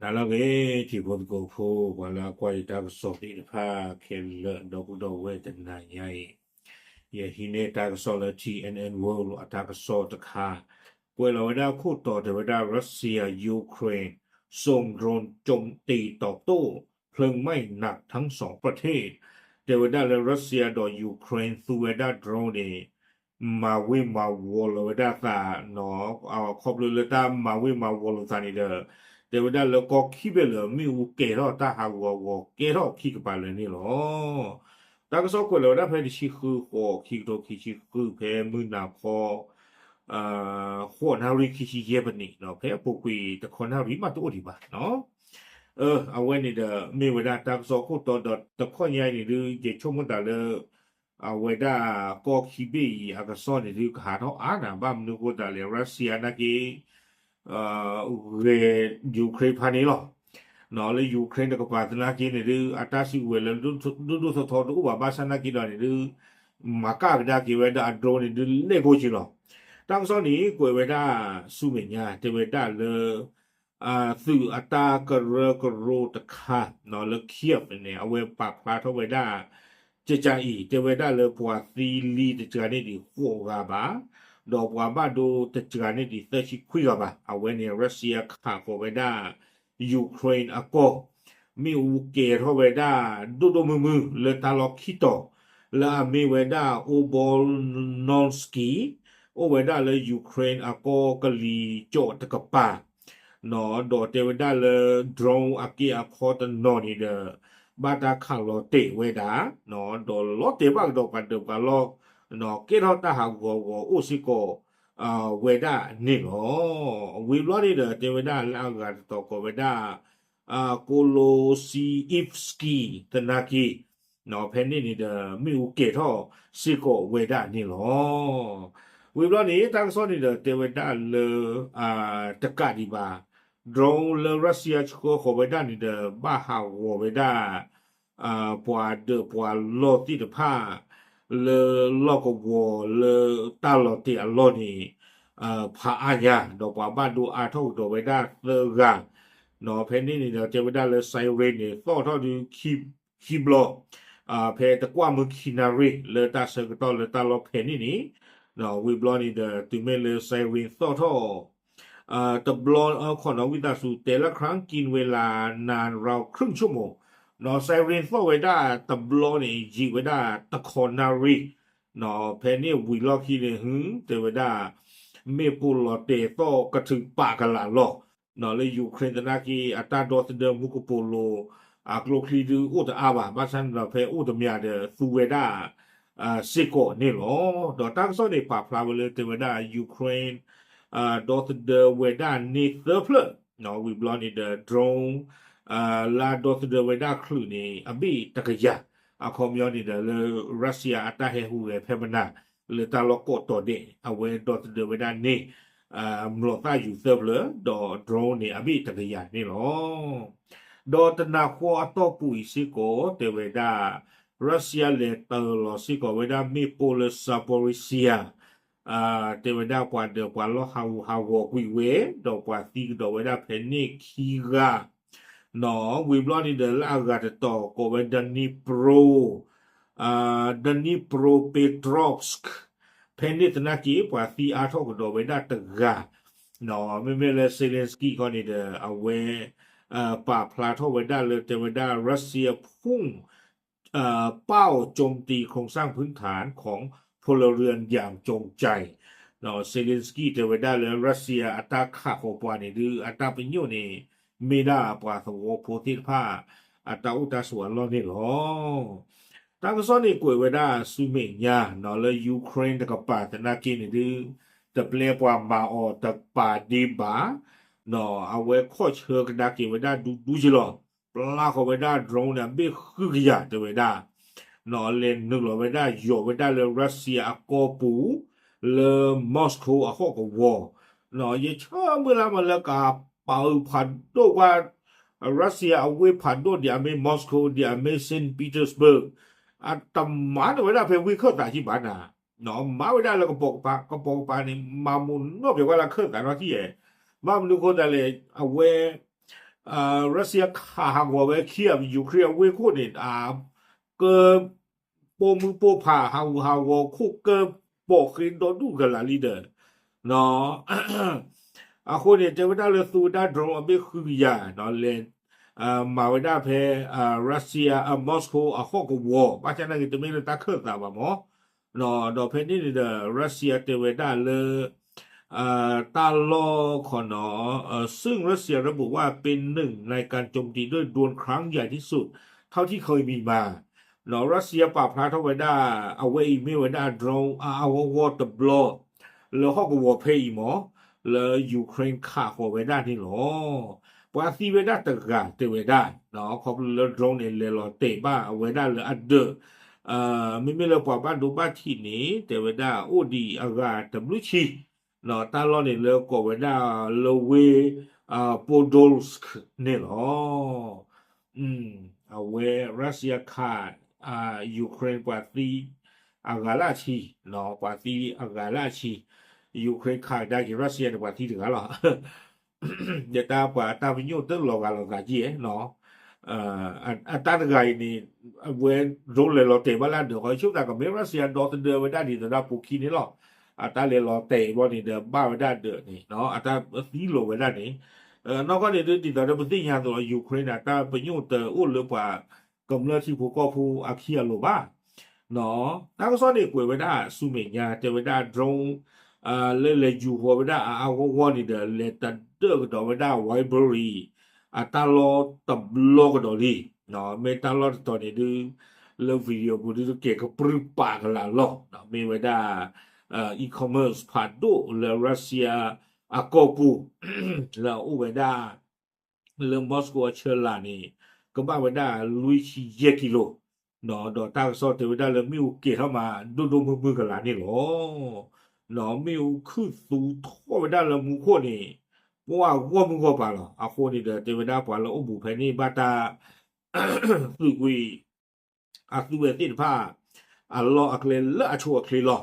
နၤလၢအဂ့ၤ ထံဖိသကိးဖိ ပှၤလၢအကွၢ်ယတၢ်ကစီၣ်သ့ၣ်တဖၣ်ခဲလၢာ် ဒီပုၢ်ဒီဝဲၢ်တနၤညါအံၤ, ယဟံးန့ၢ်တၢ်ကစီၣ်လၢ T N N World အတၢ်ကစီၣ်တခါ, ကွဲးလီၤဝဲဒၣ်ခိၣ်တီတဲဝဲဒၣ် Russia Ukraine ส่งโดรนโจมตีตอบโต้ เพลิงไหม้หนักทั้งสองประเทศ တဲဝဲဒၣ်လၢ Russia ဒီး Ukraine သူဝဲဒၣ် drone န့ၣ် မၤဝ့ၤမၤဝီၤလီၤဝဲဒၣ်သး, ခီဖျိလၢတၢ်မၤဝ့ၤမၤဝီၤလိာ်သးန့ၣ်ဒီး တဲဝဲဒၣ်လၢကီၢ်ခံဘ့ၣ်လၢ မ့ၣ်အူကဲၤထီၣ်တၢ်ဟးဂူာ်ဟးဂီၤကဲထီၣ်ခံကပၤလၢာ်န့ၣ်လီၤ. တၢ်ကစီၣ်ကွဲးလီၤဝဲဒၣ်ဖဲတဆံဃု ဃိး ခံကထိခံဆံဃု ဖဲမုၢ်နၤခီ ဃိးနၣ်ရံၣ်ခံဆံယဲၢ်မံးနံး, ဖဲအပူၤကွံာ်တခီနၣ်ရံၣ်မးတအိၣ်ဒံးဘၣ်. အဝဲန့ၣ်ဒီး မ့ၢ်ဝဲဒၣ်တၢ်ကစီၣ်ခိၣ်တီဒီး တခီညါအံၤန့ၣ်ဒုး ယဆိကမိၣ်တၢ်လၢ အဝဲဒၣ်ကီၢ်ခံဘ့ၣ်အံၤအကစီၣ်န့ၣ်ဒုး ကဟးထီၣ်အါနၤ ဘၣ်မနုၤအဃိသတးလဲၣ် Russia နာ်က့ ဂဲၤ Ukraine ဖးန့ၣ်လီၤ. လၢ Ukraine တကပၤသနာ်က့န့ၣ်ဒုး အတၢ်စုကဝဲၤလၢ ဒိၣ်ဒိၣ်ထီထီတအိၣ်ဘၣ် ဘၣ်ဆၣ်နာ်က့ဒီးန့ၣ်ဒုး မၤကၣ်ကဒါက့ၤဝဲဒၣ်အ drone န့ၣ်ဒုး လဲၢ်ကိၢ်က့ၤလီၤ. တၢ်ကစီၣ်န့ၣ် ကွဲးဝဲဒၣ်ဆူမဲာ်ညါ တဲဝဲဒၣ်လၢ သုးအတၢ်ကရၢကရိတခါ လၢ Kyiv န့ၣ် အဝဲပာ်ဖျါထီၣ်ဝဲဒၣ် ကကအံၤ တဲဝဲဒၣ်လၢပှၤသံလံတစှၤန့ၢ်ဒံးဃိးဂၤဘၣ်, ဒီးပှၤဘၣ်ဒိတစှၤန့ၢ်ဒံးသၢဆံခွံဂၤဘၣ်. အဝဲန့ၣ် Russia ခးဃီၤဝဲဒၣ် Ukraine အကီၢ်, မ့ၣ်အူကဲၤထီၣ်ဝဲဒၣ် ဒိၣ်ဒိၣ်မုၢ်မုၢ်လၢတၢ်လီၢ်ခံတီၤ လၢအမ့ၢ်ဝဲဒၣ် Obolnonsky အိၣ်ဝဲဒၣ်လၢ Ukraine အကီၢ်ကလံၤကၠီၣ်တကပၤ ဒီးတဲဝဲဒၣ်လၢ drone အက့အခီတနီၤန့ၣ်ဒီး ဘၣ်တၢ်ခးလီၤတဲာ်ဝဲဒၣ်, ဒီးလီၤတဲာ်ဘၣ်ကဒီးပှၤဒၢးပှၤလီၢ်, ကဲထီၣ်တၢ်ဟးဂူာ်ဟးဂီၤအိၣ်စ့ၢ်ကီး ဝဲဒၣ်န့ၣ်လီၤ. ဝံၤဘျီန့ၣ်ဒီး တဲဝဲဒၣ်လၢအဂၤတတီၤကိးဝဲဒၣ် Koloseevsky သနာ်က့ ဖဲန့ၣ်န့ၣ်ဒီး မ့ၣ်အူကဲၤထီၣ်စ့ၢ်ကီးဝဲဒၣ်န့ၣ်လီၤ. ဝံၤဘျီန့ၣ် တၢ်ကစီၣ်န့ၣ်ဒီး တဲဝဲဒၣ်လၢ တကးဒံးဘၣ် drone လၢ Russia ဆှၢဃီၤဝဲဒၣ်န့ၣ်ဒီး ဘၣ်ဟးဂီၤဝဲဒၣ် ပှၤဒၢးပှၤလီၢ်သ့ၣ်တဖၣ် လၢလီၢ်ကဝီၤလၢတၢ်လီၤတဲာ်အလီၢ်န့ၣ် ဖးအါညါ ဒီးပှၤဘၣ်ဒိအါထီၣ်ကဒီးဝဲဒၣ်သၢဂၤ, ဖဲန့ၣ်န့ၣ်ဒီး တဲဝဲဒၣ်လၢ siren န့ၣ် သီၣ်ထီၣ်ဒုးခံဘျီ ဖဲတကွၢ်မုၢ်ခံနၣ်ရံၣ် လၢတၢ်ဆၢကတီၢ်လၢတၢ်လီၢ်ဖဲန့ၣ်န့ၣ်, ဝံၤဘျီန့ၣ်ဒီး တုၤမ့ၢ်လၢ siren သီၣ်ထီၣ် တဘျီ ခီနီၤ ဝံသးစူၤ แต่ละครั้งกินเวลานานราวครึ่งชั่วโมง နီၤ siren သီၣ်ဝဲဒၣ်တဘျီန့ၣ် ယံာ်ဝဲဒၣ်တခီနၣ်ရံၣ်, ဖဲန့ၣ်ဝံၤလီၢ်ခံန့ၣ် ဟူ တဲဝဲဒၣ် မ့ၣ်ပိၢ်လီၤတဲာ်သီၣ်ကထုးပာ်ကလာ်လီၤ, လၢ Ukraine သနာ်က့ အတၢ်ဒီသဒၢမူကပိာ်လိၤ အကျိချံဒုးအိၣ်တအါဘၣ်, ဘၣ်ဆၣ်န့ၣ်ဒီး ဖဲအိၣ်တမံၤဒီး သူဝဲဒၣ် စ့ၢ်ကီးန့ၣ်လီၤ. ဒီးတၢ်ကစီၣ်န့ၣ် ပာ်ဖျါဝဲလၢ တဲဝဲဒၣ် Ukraine ဒီသဒၢဝဲဒၣ်န့ၢ်သၢဖျၢၣ်, ဝံၤဘျီန့ၣ်ဒီး drone လၢအဒီသဒၢဝဲဒၣ်ချုးန့ၣ် အဘ့ၣ်တကယၤ, အခီပညီန့ၣ်ဒီးလၢ Russia အတၢ်ဟဲဟူးဂဲၤဖဲမနၤ လၢတၢ်လီၢ်ကိးတီၤဒဲး အဝဲဒီသဒၢဝဲဒၣ်န့ၢ် မျိာ်သၣ်ယူၤသၢဖျၢၣ် ဒီး drone န့ၣ် အဘ့ၣ်တကယၤန့ၣ်လီၤ. ဒီးတနၤဃီအတီၢ်ပူၤအံၤစ့ၢ်ကီး တဲဝဲဒၣ် Russia လဲၤတၢၤလီၤစ့ၢ်ကီးဝဲဒၣ်မ့ၣ်ပိၢ်လၢ Zaporizhzhia တဲဝဲဒၣ်ပှၤဒၢးပှၤလီၢ်ဟးဂူာ်ဟးဂီၤကွံာ်ဝဲ ဒီးပှၤသံကဒီးဝဲဒၣ်ဖဲန့ၣ်ခံဂၤ, နီၤ ဝံၤဘျီန့ၣ်ဒီးလၢအဂၤတတီၤကိးဝဲ Dnipro Dnipropetrovsk ဖဲန့ၣ်သနာ်က့ ပှၤသံအါထီၣ်ကဒီးဝဲဒၣ်တဂၤ, မ့မ့ၢ်လၢ Zelensky ခီန့ၣ်ဒီး အဝဲ ပာ်ဖျါထီၣ်ဝဲဒၣ်လၢတဲဝဲဒၣ် Russia พุ่งเป้าโจมตีโครงสร้างพื้นฐานของพลเรือนอย่างจงใจ နီၤ Zelensky တဲဝဲဒၣ်လၢ Russia အတၢ်ခးဃီၤပှၤန့ၣ်ဒုး အတၢ်ပညိၣ်န့ၣ် မ့ၢ်ဒၣ်ပှၤသဝီဖိသ့ၣ်တဖၣ် အတၢ်အိၣ်တၢ်ဆိးအလီၢ်န့ၣ်လီၤ. တၢ်ကစီၣ်န့ၣ်ကွဲးဝဲဒၣ်ဆူမဲာ်ညါ နီၤ လၢ Ukraine တကပၤသနာ်က့န့ၣ်ဒုး တပျဲပှၤမၤအီၤတပာ်ဒံးဘၣ်, နီၤ အဝဲခီၣ်ဆၢကဒါက့ၤဝဲဒၣ်ဒူဒူက့ၤလီၤ. ပျၢ်ဃီၤဝဲဒၣ် drone န့ၣ် အဘ့ၣ်ဃုကယၤတဲဝဲဒၣ်, နီၤ လဲၤနုာ်လီၤဝဲဒၣ် ယီၤဝဲဒၣ်လၢ Russia အကီၢ်ပူၤ လၢ Moscow အဟီၣ်ကဝီၤ, နီၤ ယဆၢမုၢ်လၢ်မးလၢကပာ်အုးဖးဒိၣ်ကွၢ် Russia အဝ့ၢ်ဖးဒိၣ်ဒ်အမ့ၢ် Moscow ဒ်အမ့ၢ် Saint Petersburg အတမၤန့ၢ်ဝဲဒၣ်ဖဲဝ့ၢ်ခၢၣ်သးကံဘၣ်နၤ, နီၤ မၤဝဲဒၣ်လၢကပိာ်ကပၤ ကပိာ်ကပၤန့ၣ် မၤမူနီၣ်ပှဲၤကွၢ်လၢခၢၣ်သးနီၣ်ထံၣ်ဧဲ, ဘၣ်မနုၤဃိသတးလဲၣ် အဝဲ Russia ခးဟးဂီၤဝဲ Kyiv Ukraine အဝ့ၢ်ခိၣ်န့ၣ် က ပိာ်မုၣ်ပိာ်ဖး ဟးဂူာ်ဟးဂီၤခိၣ်ကၢပိာ်ဃ့ဒီဒူၣ်ကလာ်လံဒီး အဃိန့ၣ် တဲဝဲဒၣ်လၢသူဝဲဒၣ် drone အဘ့ၣ်ဃုကယၤ လဲၤ မၤဝဲဒၣ်ဖဲ Russia Moscow အဟီၣ်ကဝီၤ ဘၣ်ဆၣ်နာ်က့ တမ့ၢ်လၢတၢ်ခၢၣ်သးဘၣ်မး ဒီးဖဲန့ၣ်န့ၣ်ဒီး Russia တဲဝဲဒၣ်လၢ တၢ်လီၢ်ခီနီၤ ซึ่ง Russia ระบุว่าเป็นหนึ่งในการโจมตีด้วยโดรนครั้งใหญ่ที่สุดเท่าที่เคยมีมา နီၤ Russia ပာ်ဖျါထီၣ်ဝဲဒၣ် အဝဲအံၤမ့ၢ်ဝဲဒၣ် drone အါအါဂီၢ်ဂီၢ်တဘျီ လၢဟီၣ်ကဝီၤဖဲအံၤမး လၢ Ukraine ခးဃီၤဝဲဒၣ်န့ၣ်လီၤ. ပှၤသံဝဲဒၣ်တဂၤတဲဝဲဒၣ် ခီဖျိလၢ drone န့ၣ် လဲၤလီၤတဲာ်ဘၣ်အဝဲဒၣ်လၢအဒၢး မ့မ့ၢ်လၢပှၤဘၣ်ဒိဘၣ်ထံးန့ၣ် တဲဝဲဒၣ်အိၣ်ဒံးအဂၤတဘျုးဆံ တၢ်လီၢ်န့ၣ်လၢကိးဝဲဒၣ်လၢဝ့ၢ် Podolsk န့ၣ်လီၤ. အဝဲ Russia ခး Ukraine ပှၤသံအဂၤလၢအဆံ, ပှၤသံအဂၤလၢအဆံ, Ukraine ခးကဒါက့ၤ Russia န့ၣ် ပှၤသံတဂၤလီၤ. ဒီးတၢ်ပှၤတၢ်ပညိၣ်တလီၤဂာ်လိာ်သးက့ၢ်နီၤ အတၢ်တဂၤအံၤန့ၣ် အဝဲ drone လဲၤလီၤတဲာ်ဘၣ်လၢအဒၢးဃီ ဆိကမိၣ်သးကမ့ၢ် Russia ဒီသဒၢဝဲဒၣ်ဒ်သိးဒီးပူၤခံန့ၣ်လီၤ. အတၢ်လဲၤလီၤတဲာ်ဘျီန့ၣ်ဒီးဘၣ်ဝဲဒၣ်ဒၢးန့ၣ် အတၢ်သံလီၤဝဲဒၣ်န့ၣ် နီၢ်ကီၢ်န့ၣ်ဒ် ဒ်သိးဒီးပသ့ၣ်ညါအသိးလီၤ Ukraine န့ၣ် အတၢ်ပညိၣ်တအိၣ်လၢပှၤကမျၢၢ်ထံဖိကီၢ်ဖိအခံအလိၤဘၣ် တၢ်ကစီၣ်န့ၣ်ကွဲးဝဲဒၣ်ဆူမဲာ်ညါ တဲဝဲဒၣ် drone လၢလဲၤယူၤဃီၤဝဲဒၣ်အါအါဂီၢ်ဂီၢ်န့ၣ်ဒီး လဲၤတဒၢးကဒီးဝဲဒၣ် Woodbury အတၢ်လီၢ်တဘျီကဒီးလံ. မ့ၢ်တၢ်လီၢ်တတီၤန့ၣ်ဒုး လၢ video ပူၤဒုးကဲၤကပြုၢ်ပာ်ကလာ်လီၤ. မ့ၢ်ဝဲဒၣ် e-commerce ဖးဒိၣ်လၢ Russia အကီၢ်ပူၤ လၢအအိၣ်ဝဲဒၣ် လၢ Moscow အဆၢလာ်န့ၣ် ကဘၣ်ဝဲဒၣ်လွံၢ်ဆံယဲၢ်ကံလိ ဒီးတၢ်ကစီၣ်တဲဝဲဒၣ်လၢမ့ၣ်အူကဲၤထီၣ်မး ဒိၣ်ဒိၣ်မုၢ်မုၢ်ကလာ်န့ၣ်လီၤ. မ့ၣ်အူခုၣ်သူထီၣ်ဝဲဒၣ်လၢမူခိၣ်န့ၣ် ပှၢ်ဂီၢ်မုၢ်ဂီၢ်ပၤလီၤ. အဃိန့ၣ်ဒီး တဲဝဲဒၣ်ပှၤလၢအိၣ်ဘူးဖဲန့ၣ် ဘၣ်တၢ် သုးကွံာ် အသုဝဲသ့ၣ်တဖၣ် အလီၢ်အကျဲလၢအဆိအချ့လီၤ.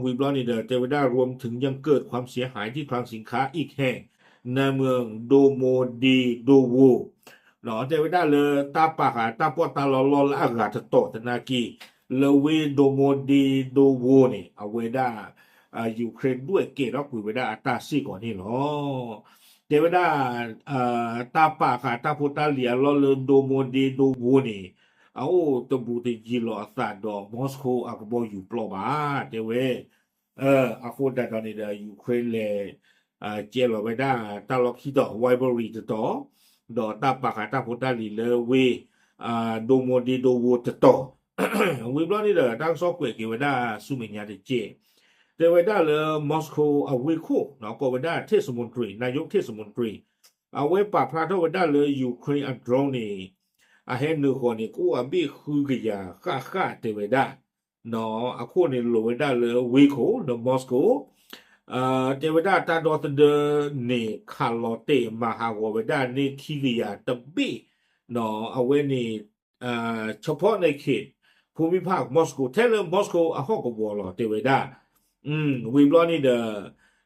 ဝံၤဘျီန့ၣ်ဒီး တဲဝဲဒၣ် รวมถึงยังเกิดความเสียหายที่คลังสินค้าอีกแห่งในเมือง โดโมเดโดโว တဲဝဲဒၣ်လၢတၢ်ပာ်ဃာ်တၢ်ပီးတၢ်လီလီၢ်လၢအဂၤတတီၤသနာ်က့ လၢဝ့ၢ် โดโมเดโดโว န့ၣ် အဝဲဒၣ် Ukraine ဒွဲၣ်ကဲၤထီၣ်ကွံာ်ဝဲဒၣ်အတၢ်စ့ၢ်ကီးန့ၣ်လီၤ. တဲဝဲဒၣ် တၢ်ပာ်ဃာ်တၢ်ဖိတၢ်လံၤအလီၢ်လၢ โดโมเดโดโว န့ၣ် အအိၣ်တဘူးတယံၤလီၤအသးဒီး Moscow အကဘီယူၤပျီဘၣ် တဲဝဲ အဃိသတးဒီးန့ၣ်ဒီး Ukraine လဲၤ ကဲလီၤဝဲဒၣ်တၢ်လီၢ်ခံတီၤ Woodbury တတီၤ, ဒီးတၢ်ပာ်ဃာ်တၢ်ဖိတၢ်လံၤလၢဝ့ၢ် โดโมเดโดโว တတီၤ, ဝံၤဘျီန့ၣ်ဒီး တၢ်ကစီၣ်ကွဲးက့ၤဝဲဒၣ်ဆူမဲာ်ညါတကဲး, တဲဝဲဒၣ်လၢ Moscow အဝ့ၢ်ခိၣ် ကိးဝဲဒၣ် เทศมนตรี นายกเทศมนตรี အဝဲပာ်ဖျါထီၣ်ဝဲဒၣ်လၢ Ukraine အ drone န့ၣ် အဟဲနုာ်ဃီၤန့ၣ် ကအိၣ်အဘ့ၣ်ဃုကယၤဃၣ်ဃၣ်တဲဝဲဒၣ်, အခိၣ်န့ၣ်လိၤဝဲဒၣ်လၢဝ့ၢ်ခိၣ်လၢ Moscow, တဲဝဲဒၣ်တၢ်ဒီသဒၢန့ၣ် ခးလီၤတဲာ်မၤဟးဂီၤဝဲဒၣ်န့ၢ်ခံကယၤတဘ့ၣ်, အဝဲန့ၣ် เฉพาะในเขตภูมิภาค Moscow ထဲလၢ Moscow အဟီၣ်ကဝီၤလီၤ တဲဝဲဒၣ် ဝံၤဘျီန့ၣ်ဒီး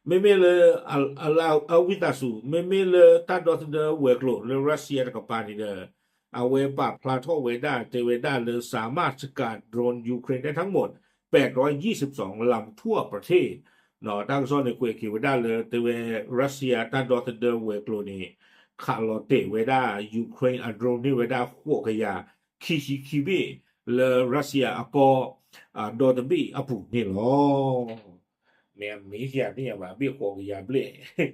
မ့မ့ၢ်လၢ အဝံသးစူၤ မ့မ့ၢ်လၢတၢ်ဒီသဒၢဝဲၤကျိၤလၢ Russia တကပၤန့ၣ်ဒီး အဝဲပာ်ဖျါထီၣ်ဝဲဒၣ် တဲဝဲဒၣ်လၢ สามารถสกัดโดรนยูเครนได้ทั้งหมด แปดร้อยยี่สิบสองลำทั่วประเทศ တၢ်ကစီၣ်န့ၣ်ကွဲးက့ၤဝဲဒၣ်လၢ တဲဝဲ Russia တၢ်ဒီသဒၢဝဲၤကျိၤန့ၣ် ခးလီၤတဲာ်ဝဲဒၣ် Ukraine အ drone န့ၢ်ဝဲဒၣ်ဃိးကယၤ ခံဆံခံဘ့ၣ် လၢ Russia အကီၢ် ဒီတဘ့ၣ်အပူၤန့ၣ်လီၤ. မ့ၢ်အမ့ၢ်ယၤန့ၣ်ဘၣ် ဘ့ၣ်ဃိးကယၤဘျဲၣ်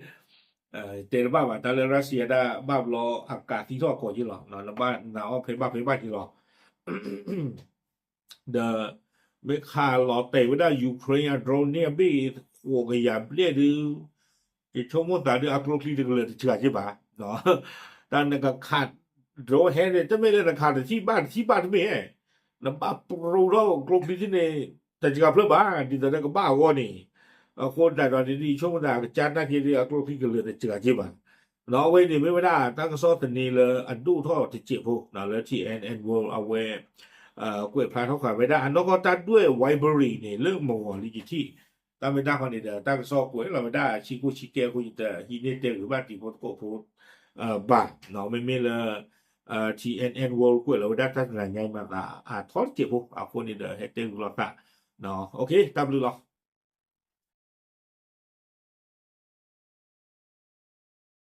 တဲတဘၣ်ဘၣ် တၢ်လၢ Russia ဒၣ်ဘၣ်ဘျီအကးသံထီၣ်ကီးယ့လီၤ နဘၣ်နာ်အီၣ်ဖဲဘၣ်ဖဲဘၣ်ယ့လီၤ ဒီး မ့ၢ်ခးလီၤတဲာ်ဝဲဒၣ် Ukraine အ drone န့ၣ်အဘ့ၣ်ဃိးကယၤဘျဲၣ်ဒုး ယဆိကမိၣ်သးဒုးအကျိချံတကလၢာ်တစှၤက့ဘၣ်, တၢ်နကခး drone ဟဲန့ၣ် တမ့ၢ်လၢနခးတထံၣ်ဘၣ်တထံၣ်ဘၣ်တမ့ၢ်, နဘၣ်ပြူထီၣ်ကျိချံသ့ၣ်န့ၣ် တစှၤဖျၢၣ်ဘၣ် ဒ်သိးဒီးကဘၣ်အဂီၢ်န့ၣ်, အဃိသတးဒီးန့ၣ် ယဆိကမိၣ်သးကစၢ်နာ်က့ဒုးအကျိချံကလၢာ်တစှၤက့ဘၣ် အဝဲန့ၣ်မ့ၢ်ဝဲဒၣ်တၢ်ကစီၣ်သန့လၢအဒိၣ်ထီၣ်တစဲးဖိ လၢ T N N World အဝဲ ကွဲးဖျါထီၣ်ဃာ်ဝဲဒၣ် အနီၢ်ကီၢ်တၢ်ဒွဲၣ် Woodbury န့ၣ် လၢမဂီၤလံယထံၣ် တၢ်မ့ၢ်တၢ်ဃီန့ၣ်ဒီး တၢ်ကစီၣ်ကွဲးလီၤဝဲဒၣ်ဆံကိၣ်ဆံကဲအဃိန့ၣ်ဒီး ဟံးန့ၢ်တဲဂ့ၤဘၣ်တံၤဖိသကိးဖိ ဘၣ်, မ့မ့ၢ်လၢ T N N World ကွဲးလီၤဝဲဒၣ်တၢ်တနၤညါအံၤမၤသး အထီတစဲးဖိအဃိန့ၣ်ဒီး ဟဲတဲဂ့ၤလိာ်သး, တၢ်ဘျုးလီၤ.